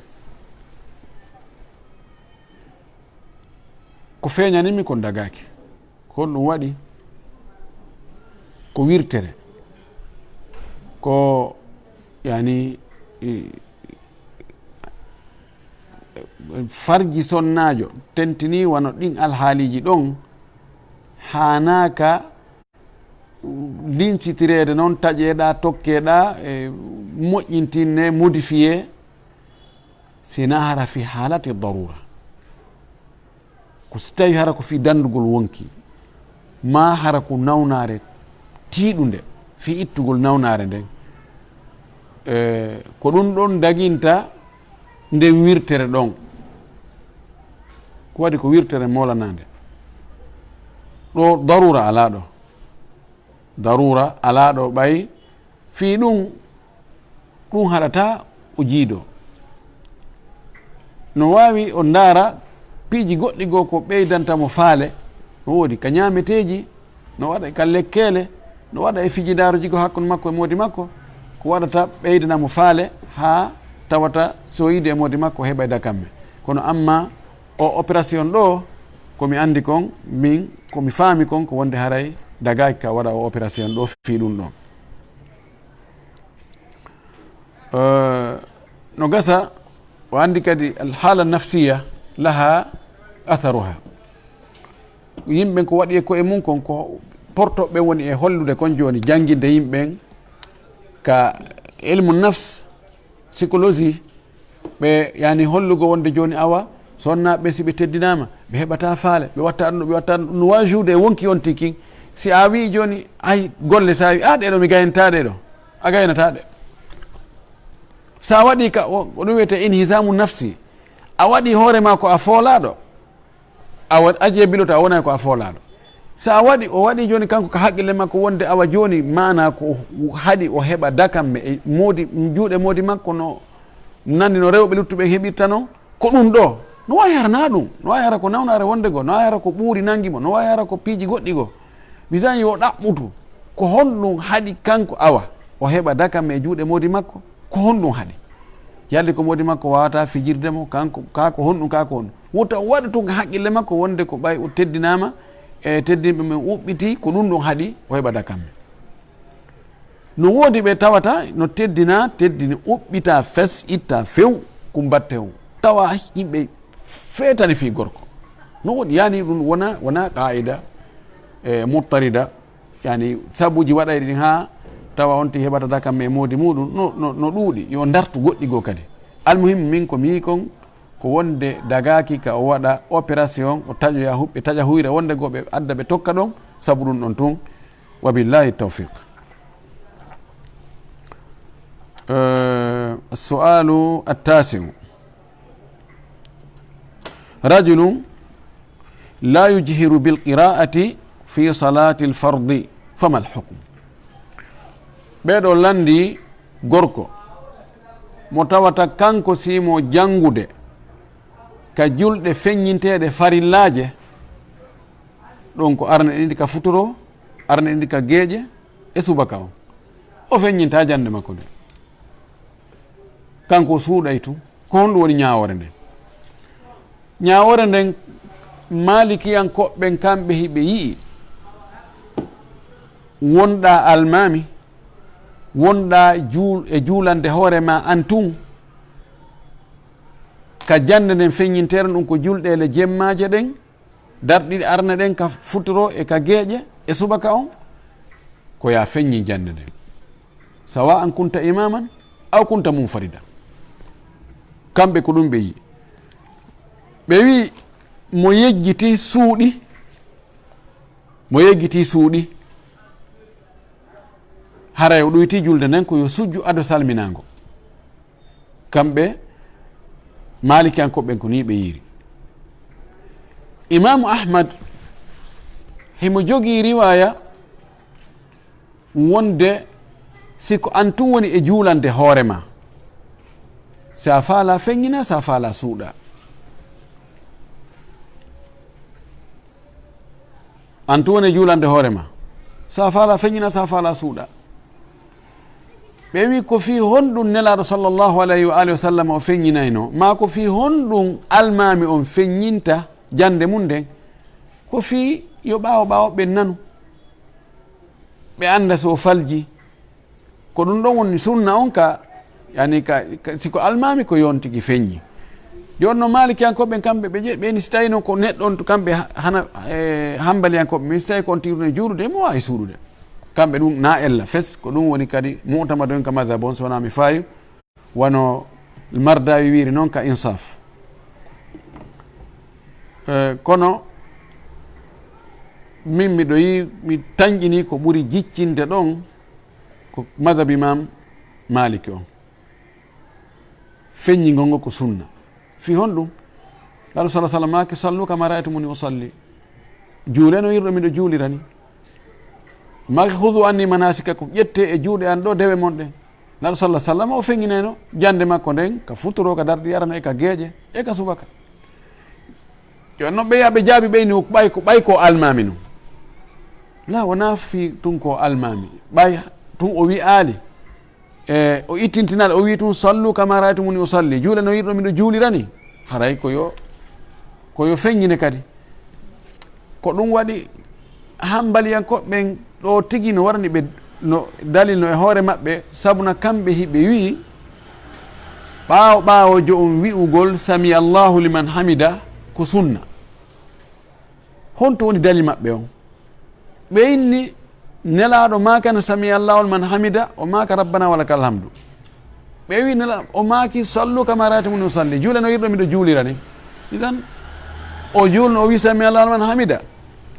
Ko feeñani mi kon dagaaki. Ko honɗum waɗi? Ko wirtere. Ko, yani, i, farji sonnaajo tentini wano ɗin alhaaliiji ɗon, haanaaka linsitireede noon, taƴeeɗa, tokkeeɗa, e moƴƴintinne, modifié, si na hara fi haalati darura. Ko si tawi hara ko fii danndugol wonki, maa hara ko nawnaare tiiɗunde fii ittugol nawnaare nden, e, ko ɗum ɗon daginta nden wirtere ɗon. Ko waɗi ko wirtere moolanaande. Ɗo darura alaa ɗo. Darura alaa ɗo ɓay fii ɗum, ɗum haɗata o jiido. No waawi o ndaara piiji goɗɗi goo ko ɓeydanta mo faale. No woodi ka ñaameteeji, no waɗa ka lekkeele, no waɗa e fijindaaruuji goo hakkunde makko e moodi makko, ko waɗata ɓeydana mo faale haa tawata so yiide e moodi makko o heɓay dakamme. Kono amma o opération ɗo, ko mi anndi kon, min, ko mi faami kon, ko wonde haray dagaaki ka waɗa o opération ɗo fii ɗum ɗon. Eh, no gasa, o anndi kadi al haala nafsiya laha atharuha. Yimɓe ko waɗi e koye mum kon, ko portoɓe woni e hollude kon jooni, jannginde yimɓe ka ilmu nafs, psychologie, ɓe yani hollugo wonde jooni awa, sonnaaɓe si ɓe teddinaama, ɓe heɓata faale, ɓe watta ɗum, ɓe watta ɗum, no waawi joude e wonki on tigi. Si a wi'i jooni, ay, golle, sa wi, "Ah, ɗee ɗo mi gaynata ɗee ɗo," a gaynata ɗe. Sa waɗi ka, o, ko ɗum wiyetee inhizamu nafsi, a waɗi hoore ma ko a foolaaɗo. A wa-, a jeebiloto, a wonay ko a foolaaɗo. So a waɗi, o waɗi jooni kanko ka haqqille makko wonde awa jooni maana ko haɗi o heɓa dakamme e moodi, juuɗe moodi makko no nandi no rewɓe luttuɓe heɓirta non, ko ɗum ɗo. No waawi hara na ɗum, no waawi hara ko nawnaare wonde goo, no waawi hara ko ɓuuri nanngi mo, no waawi hara ko piiji goɗɗi goo. Misali, yo ɗaɓɓutu, ko honɗum haɗi kanko awa o heɓa dakam e juuɗe moodi makko? Ko honɗum haɗi? Yalli ko moodi makko waawata fijirde mo, kanko, kaa ko honɗum, kaa ko honɗum. Wota o waɗu tun haqqille makko wonde ko ɓay o teddinaama, e teddinɓe men uɓɓiti, ko ɗum ɗum haɗi o heɓa dakam men. No woodi ɓe tawata no teddina, teddini, uɓɓita fes, itta few, kumbatte o. Tawa yimɓe feetani fii gorko. No woodi, yani ɗum wona, wona qaa'ida, e, muttarida, yani sabuuji waɗayɗi ɗin haa tawa on ti heɓata dakam e moodi muɗum, no, no, no ɗuuɗi, yo ndartu goɗɗi goo kadi. Almuhim, min ko mi yii kon, ko wonde dagaaki ka o waɗa opération, o taƴoya huɓɓe, taƴa huyre, wonde goo ɓe adda ɓe tokka ɗon, sabu ɗum ɗon tun. Wa billahi tawfiq. Eh, السؤال التاسع. رجل لا يجهر بالقراءة في صلاة الفرض، فما الحكم؟ Ɓeɗo lanndi gorko mo tawata kanko sii mo janngude ka julɗe feññinteeɗe farillaaje, ɗon ko arane ɗin ka futuro, arane ɗin ka geeƴe e subaka on. O feññinta jannde makko nde. Kanko o suuɗay tun. Ko honɗum woni ñaawoore nden? Ñaawoore nden, Maalikiyankoɓe ɓen kamɓe hiɓe yi'i wonɗaa almaami, wonɗaa juul-, e juulande hoore ma an tun, ka jannde nden feññinteere, ɗum ko julɗeele jemmaaje ɗen, darɗe ɗiɗi arane ɗen ka futuro e ka geeƴe e subaka on, ko ya feññin jannde nden. Sawa an kunta imaman aw kunta munfarida. Kamɓe ko ɗum ɓe yi. Ɓe wi mo yejjiti suuɗi, mo yejjiti suuɗi, haray o ɗoyti julde nden ko yo sujju ado salminaango. Kamɓe Maalikiyankoɓe ɓen ko nii ɓe yiiri. Imaamu Ahmad himo jogii riwaaya wonde si ko an tun woni e juulande hoore ma, sa faala feññina, sa faala suuɗa. An tun woni e juulande hoore ma. Sa faala feññina, sa faala suuɗa. Ɓe wi ko fii honɗum Nelaaɗo sallallahu alayhi wa alihi wa sallam o feññinayno, maa ko fii honɗum almaami on feññinta jannde mum nden? Ko fii yo ɓaawo ɓaawo ɓen nanu. Ɓe annda so o falji. Ko ɗum ɗon woni sunna on ka, yani ka, ka, si ko almaami ko yo on tigi feññi. Jooni no Maalikiyankoɓe ɓen kamɓe ɓe je-, ɓe ni si tawi noon ko neɗɗo on to kamɓe ha-, hana, e, Hambaliyankoɓe, min si tawi ko on tigi ɗum e juulude, mo waawi suuɗude. Kamɓe ɗum na ella fes, ko ɗum woni kadi mu'tamadu en ka mazhab on, so wonaa mi faayu. Wano Mardawi wiiri noon ka Insaf. Eh, kono min miɗo yi-, mi tanƴini ko ɓuri jiccinde ɗon ko mazhab Imam Maliki on. Feññingol ngol ko sunna. Fii honɗum? Laɗo sallallahu alaihi wasallam maaki, "Sallu kama ra'aytumuni usalli." Juule no yirɗo miɗo juulira ni. Maaki, "Khudhu anni manasikakum." Ƴette e juuɗe an ɗo dewe mon ɗen. Laɗo sallallahu alaihi wasallam o feññinayno jande makko nden ka futuro, ka darɗi arana e ka geeƴe e ka subaka. Yo no ɓe yaɓe jaabi ɓeyni ɓay ko, ɓay ko almaami nun. La, wona fii tun ko almaami. Ɓay tun o wi'aali. E, o ittintinal, o wi'i tun, "Sallu kama ra'aytumuni usalli." Juule no yirɗo miɗo juulira ni. Haray ko yo, ko yo feññine kadi. Ko ɗum waɗi Hambaliyankoɓe ɓen ɗo tigi no warani ɓe no dalil no e hoore maɓɓe, sabu na kamɓe hiɓe wi'i, ɓaawo, ɓaawo jo'on wi'ugol, "Sami Allahu liman hamida," ko sunna. Honto woni dalil maɓɓe on? Ɓe inni Nelaaɗo maakano, "Sami Allahu liman hamida," o maaka, "Rabbana wa lakal hamdu." Ɓe wi Nela-, o maaki, "Sallu kama ra'aytumuni usalli." Juule no yirɗo miɗo juulira ni. Idan, o juulno, o wi, "Sami Allahu liman hamida."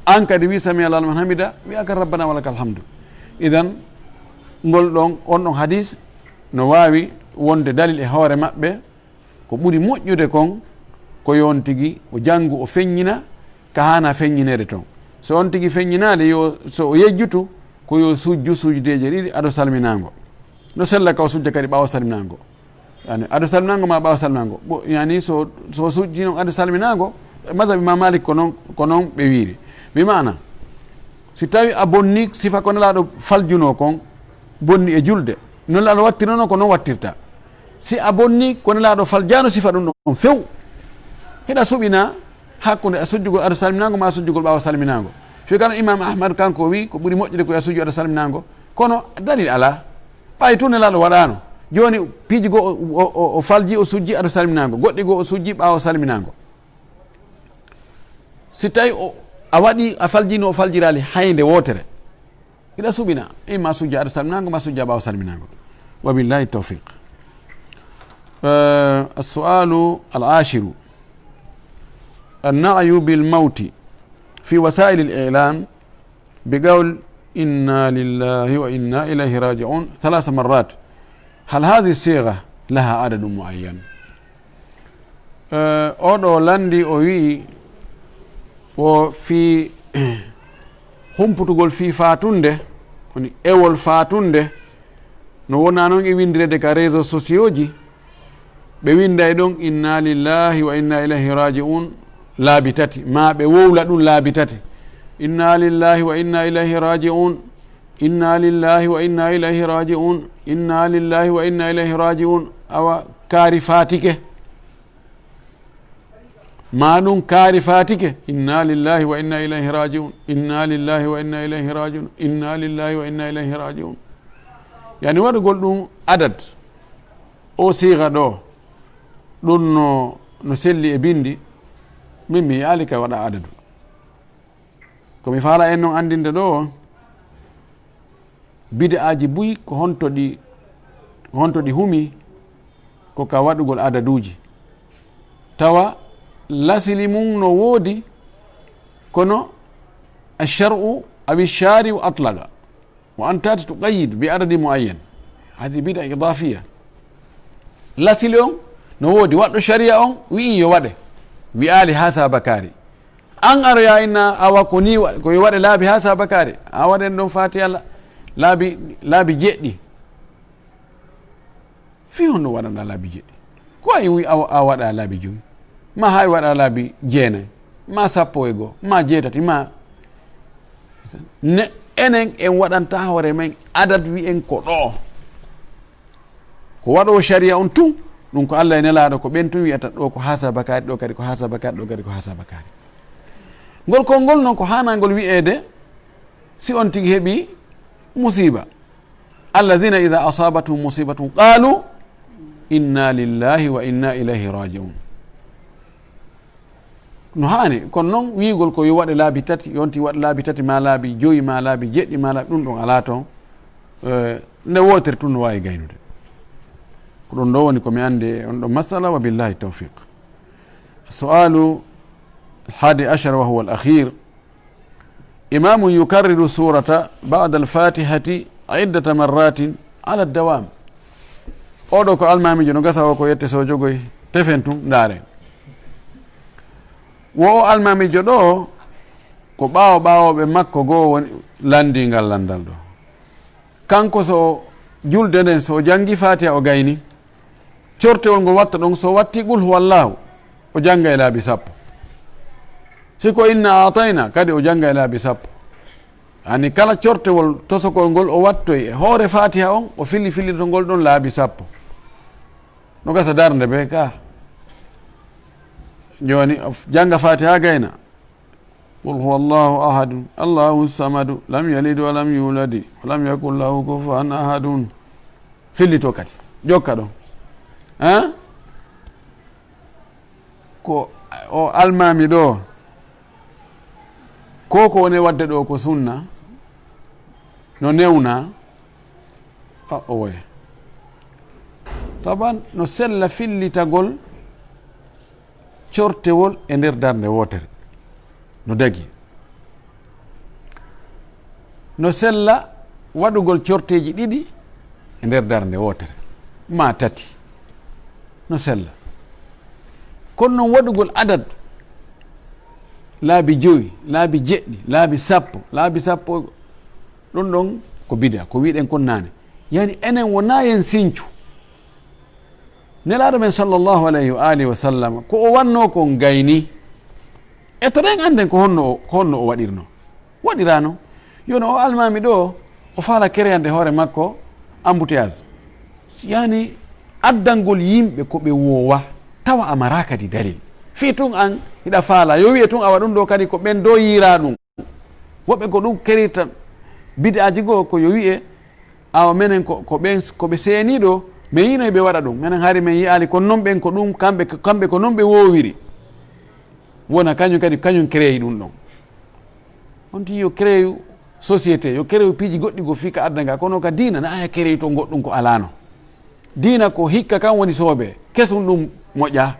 An kadi wi, "Sami Allahu liman hamida," wi'aka, "Rabbana wa lakal hamdu." Idan, ngol ɗon, on ɗon hadis no waawi wonde dalil e hoore maɓɓe. Ko ɓuri moƴƴude kon, ko yo on tigi o janngu, o feññina ka haana feññineede ton. So on tigi feññinaali, yo, so o yejjutu, ko yo sujju sujudeeje ɗiɗi ado salminaango. No sella ka o sujja kadi ɓaawo salminaango. Yani, ado salminaango ma ɓaawo salminaango. Bo, yani, so, so sujji noon ado salminaango, mazhabi ma Malik ko noon, ko noon ɓe wiiri. Bi maana, si tawi a bonni sifa ko Nelaaɗo faljunoo kon, bonni e julde, noon Nelaaɗo wattirnoo ko noon wattirta. Si a bonni ko Nelaaɗo faljaano sifa ɗum ɗon few, hiɗa suɓina hakkunde a sujjugol ado salminaango ma a sujjugol ɓaawo salminaango. Fi kan Imam Ahmad kanko o wi ko ɓuri moƴƴude ko a sujju ado salminaango, kono dalil alaa. Ɓay tun Nelaaɗo waɗaano. Jooni piiji goo o, o, o, o falji, o sujji ado salminaango. Goɗɗi goo o sujji ɓaawo salminaango. Si tawi o, a waɗi, a faljino, o faljiraali haynde wootere, hiɗa suɓina. Imma sujja ado salminaango, ma sujja ɓaawo salminaango. Wa billahi tawfiq. Eh, السؤال العاشر: النعي بالموت في وسائل الإعلام بقول: "إنا لله وإنا إليه راجعون" ثلاث مرات، هل هذه الصيغة لها عدد معين؟ Eh, oɗo lanndi o wi'i, wo fii humputugol fii faatunde, woni ewol faatunde, no wona noon e winndireede ka réseaux sociaux ji, ɓe winnda e ɗon: "Inna lillahi wa inna ilayhi raji'un" laabi tati, maa ɓe wowla ɗum laabi tati. "Inna lillahi wa inna ilayhi raji'un, inna lillahi wa inna ilayhi raji'un, inna lillahi wa inna ilayhi raji'un." Awa kaari faatike. Maa ɗum kaari faatike: "Inna lillahi wa inna ilayhi raji'un, inna lillahi wa inna ilayhi raji'un, inna lillahi wa inna ilayhi raji'un." Yani waɗugol ɗum adad, o siiga ɗo, ɗum no, no selli e binndi, min mi yi'aali ka waɗa adadu. Ko mi faala en noon anndinde ɗo, bid'aaji buy ko honto ɗi, honto ɗi humi, ko ka waɗugol adaduuji. Tawa lasili mum no woodi, kono الشرع أو الشارع أطلق، وأنت تأتي تقيد بعدد معين. هذه بدعة إضافية. Lasili on no woodi, waɗɗo sharia on wi'i yo waɗe, wi'aali haa saabakaari. An aroya inna awa ko ni wa-, ko yo waɗe laabi haa saabakaari. A waɗen ɗon Faatiha la-, laabi, laabi jeɗɗi. Fii honno waɗanɗa laabi jeɗɗi? Ko wayi wi a, a waɗa laabi jowi, ma hay waɗa laabi jeenayi, ma sappo e goo, ma jeetati, ma ne, enen en waɗanta hoore men adad, wi'en ko ɗo. Ko waɗoowo sharia on tun, ɗum ko Allah e Nelaaɗo, ko ɓen tun wi'ata ɗo ko haa saabakaari, ɗo kadi ko haa saabakaari, ɗo kadi ko haa saabakaari. Ngol konngol non ko haanangol wi'eede si on tigi heɓi musiiba. "الذين إذا أصابتهم مصيبة قالوا إنا لله وإنا إليه راجعون." No haani, kono noon wi'ugol ko yo waɗe laabi tati, yonti waɗa laabi tati, ma laabi joyi, ma laabi jeɗɗi, ma laabi, ɗum ɗon alaa toon. Eh, nde wootere tun no waawi gaynude. Ko ɗum ɗo woni ko mi anndi e on ɗon masala, wa billahi tawfiq. السؤال الحادي عشر وهو الأخير: إمام يكرر السورة بعد الفاتحة عدة مرات على الدوام. Oɗo ko almaamiijo, no gasa o ko yette so jogoy, tefen tun, ndaaren. Wo o almaamiijo ɗo, ko ɓaawo ɓaawooɓe makko goo woni lanndii ngal lanndal ɗo. Kanko so julde nden, so o janngi Faatiha o gayni, cortewol ngol watta ɗon, so watti Qul huwallahu, o jannga e laabi sappo. Si ko Inna Aatayna kadi, o jannga e laabi sappo. Ani kala cortewol tosokol ngol o wattoy e hoore Faatiha on, o filli fillitol ngol ɗon laabi sappo. No gasa darnde be ka. Jooni, o f-, jannga Faatiha gayna. "Qul huwallahu ahad, Allahu samad, lam yalid wa lam yulad, wa lam yakun lahu kufuwan ahad." Fillito kadi. Jokka ɗon. Hein? Ko o almaami ɗo, ko ko woni waɗde ɗo ko sunna, no newna, a, o woya. Taban no sella fillitagol cortewol e nder darnde wootere. No dagi. No sella waɗugol corteeji ɗiɗi e nder darnde wootere, maa tati. No sella. Kono noon waɗugol adad, laabi jowi, laabi jeɗɗi, laabi sappo, laabi sappo, ɗum ɗon ko bida, ko wiɗen kon naane. Yani enen wonaa en sincu. Nelaaɗo men sallallahu alayhi wa alihi wa sallam, ko o wanno kon gayni. E to ɗen annden ko honno o, ko honno o waɗirno. Waɗirano. Yo no o almaami ɗo, o faala kereyande hoore makko embouteillage. Yani addangol yimɓe ko ɓe woowa, tawa a maraa kadi dalil. Fii tun an hiɗa faala, yo wi'e tun awa ɗun ɗo kadi ko ɓen do yiira ɗun. Woɓɓe ko ɗun kerirta bid'aaji goo ko yo wi'e, awa menen ko, ko ɓen, ko ɓe seeni ɗo, men yiino ɓe waɗa ɗun. Menen hari men yi'aali, kono non ɓen ko ɗun, kamɓe, kamɓe ko non ɓe woowiri. Wona kañun kadi, kañun créé ɗun ɗon. On tigi yo créé société, yo créé piiji goɗɗi goo fii ka adda nga, kono ka diina na aya créé to goɗɗun ko alaano. Diina ko hikka kan woni soobee, kesun ɗun moƴƴaa.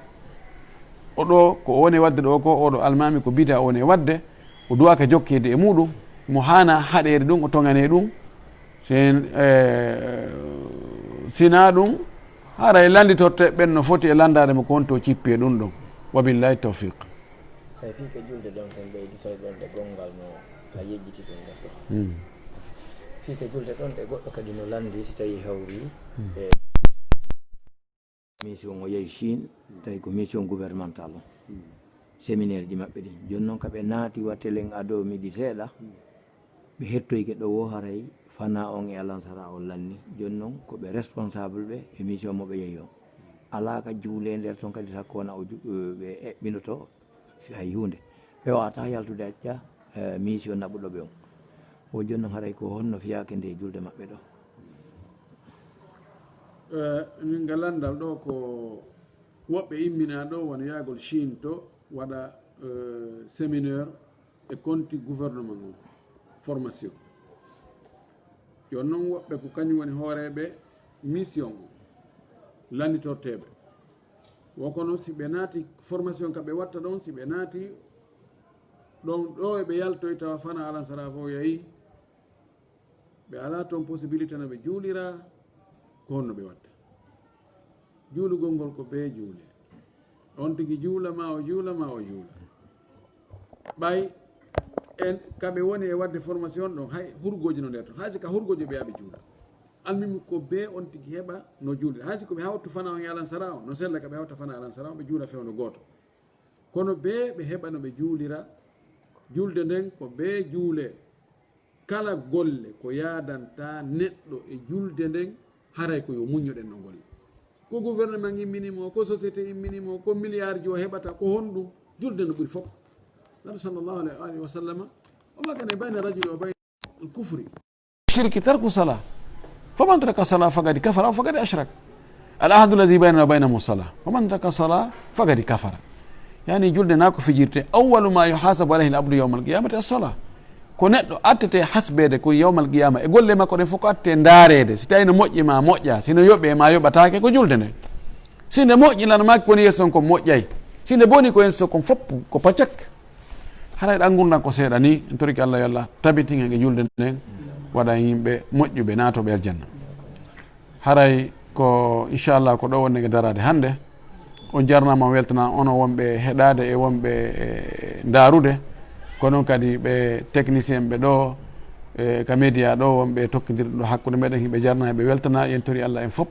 O ɗo ko o woni waɗde ɗo ko, oɗo almaami ko bida o woni waɗde, o duwaaka jokkeede e muɗum, mo haana haɗeede ɗun, o toŋanee ɗun. Sen, eh, sina ɗun, haray lannditorte ɓen no foti e lanndaade mo ko honto cippi e ɗun ɗon. Wa billahi tawfiq. Tawi fii ko julde ɗon, sen ɓeydi soy ɗon ɗe gonngal no ka yejjiti ɗun ɗon. Hmm. Fii ko julde ɗon ɗe goɗɗo kadi no lanndi si tawi hawri e mission o yahi Chine, tawi ko mission gouvernemental on. Séminaire ji maɓɓe ɗin. Jooni non ka ɓe naati wa telen ado midi seeɗa, ɓe hettoyke ɗo wo haray fana on e alansara on lanni. Jooni non ko ɓe responsable ɓe e mission mo ɓe yahi on. Alaa ka juulee nder ton kadi sakko wona o ju-, ɓe eɓɓinoto hay huunde. Ɓe wawata yaltude acca, eh, mission naɓuɗo ɓe on. O jooni non haray ko honno fiyaake nde julde maɓɓe ɗo? Eh, min ga lanndal ɗo ko woɓɓe imminaa ɗo wano yaagol Chine to waɗa, eh, séminaire e konti gouvernement on, formation. Yo non woɓɓe ko kañum woni hooreeɓe mission on, landitorteeɓe. Wo kono si ɓe naati formation ka ɓe watta ɗon, si ɓe naati ɗon ɗo e ɓe yaltoy tawa fana alansara fof yayi, ɓe alaa toon possibilité no ɓe juulira, ko honno ɓe watta? Juulugol ngol ko bee juule. On tigi juula, ma o juula, ma o juula. Ɓay en ka ɓe woni e waɗde formation ɗon, hay hurgooji no nder ton. Hay si ka hurgooji ɓe aɓe juula. Almimi ko bee on tigi heɓa no juulira. Hay si ko ɓe hawtu fana on e alansara on, no sella ka ɓe hawta fana alansara on, ɓe juula fewndo gooto. Kono bee ɓe heɓa no ɓe juulira. Julde nden ko bee juule. Kala golle ko yaadanta neɗɗo e julde nden, haray ko yo muññoɗen no golle. Ko gouvernement immini mo, ko société immini mo, ko milliard ji o heɓata, ko honɗum? Julde no ɓuri fof. Nabi sallallahu alayhi wa alihi wa sallama, o ma kana bayna rajuli wa bayna al-kufri. Shirki tarku salah. Faman taraka salah faqad kafara aw faqad ashraka. Al ahdu allazi baynana wa baynahum as-salah. Faman taraka salah faqad kafara. Yani julde na ko fijirte. Awwalu ma yuhasabu alayhi al-abdu yawma al-qiyamati as-salah. Ko neɗɗo attete hasbeede ko yawma al-qiyama. E golle makko ɗen fof ko atte ndaareede. Si tawi no moƴƴi ma moƴƴa, si no yoɓe ma yoɓataake ko julde nde. Si nde moƴƴi lan makko woni yeeso on ko moƴƴay. Si nde boni ko yeeso kon fof ko pacak. Haray ɗan ngurndan ko seeɗa ni, en torike Allah yo Allah tabitin en e julde nden, waɗa en yimɓe moƴƴuɓe naatoɓe aljanna. Haray ko inchallah ko ɗo wonɗen e daraade hannde. On jarnaama, on weltanaama, onon wonɓe heɗaade e wonɓe, e, ndaarude. Ko noon kadi ɓe technicien ɓe ɗo, e, ka média ɗo, wonɓe tokkindirɗo hakkunde meɗen, hiɓe jarna, hiɓe weltana, en tori Allah en fof.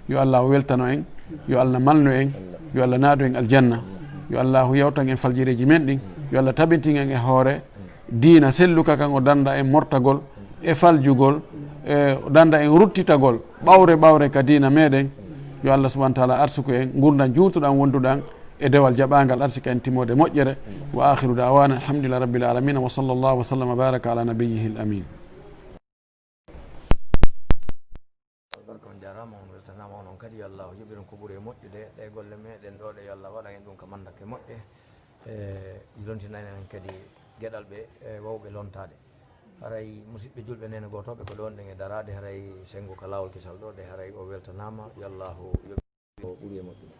Yo Allah weltano en, yo Allah malnu en, yo Allah naadu en aljanna, yo Allah yawtan en faljireeji men ɗin, yo Allah tabintin en e hoore diina selluka kan, o danda en mortagol e faljugol, e o danda en ruttitagol ɓawre ɓawre ka diina meɗen. Yo Allah subhanahu wa taala arsuku en ngurndan juutuɗan wonduɗan e dewal jaɓangal, arsika en timode moƴƴere. Wa akhiru da'wana alhamdulillahi rabbil alamin, wa sallallahu wa sallam wa baraka ala nabiyyihi al amin. Barka on, jaaraama, on weltanaama, onon kadi yo Allah yoɓir on ko ɓuri e moƴƴude. Ɗe golle meɗen ɗo ɗe yo Allah waɗan en ɗum ko mandake moƴƴe. E lontinan en kadi geɗal ɓe, e, wawɓe lontaade. Haray musidɓe julɓe, nene gootooɓe ko ɗon ɗen e daraade, haray senngo ka laawol kisal ɗo, ɗe haray o weltanaama, yo Allah yoɓir ko ɓuri e moƴƴude.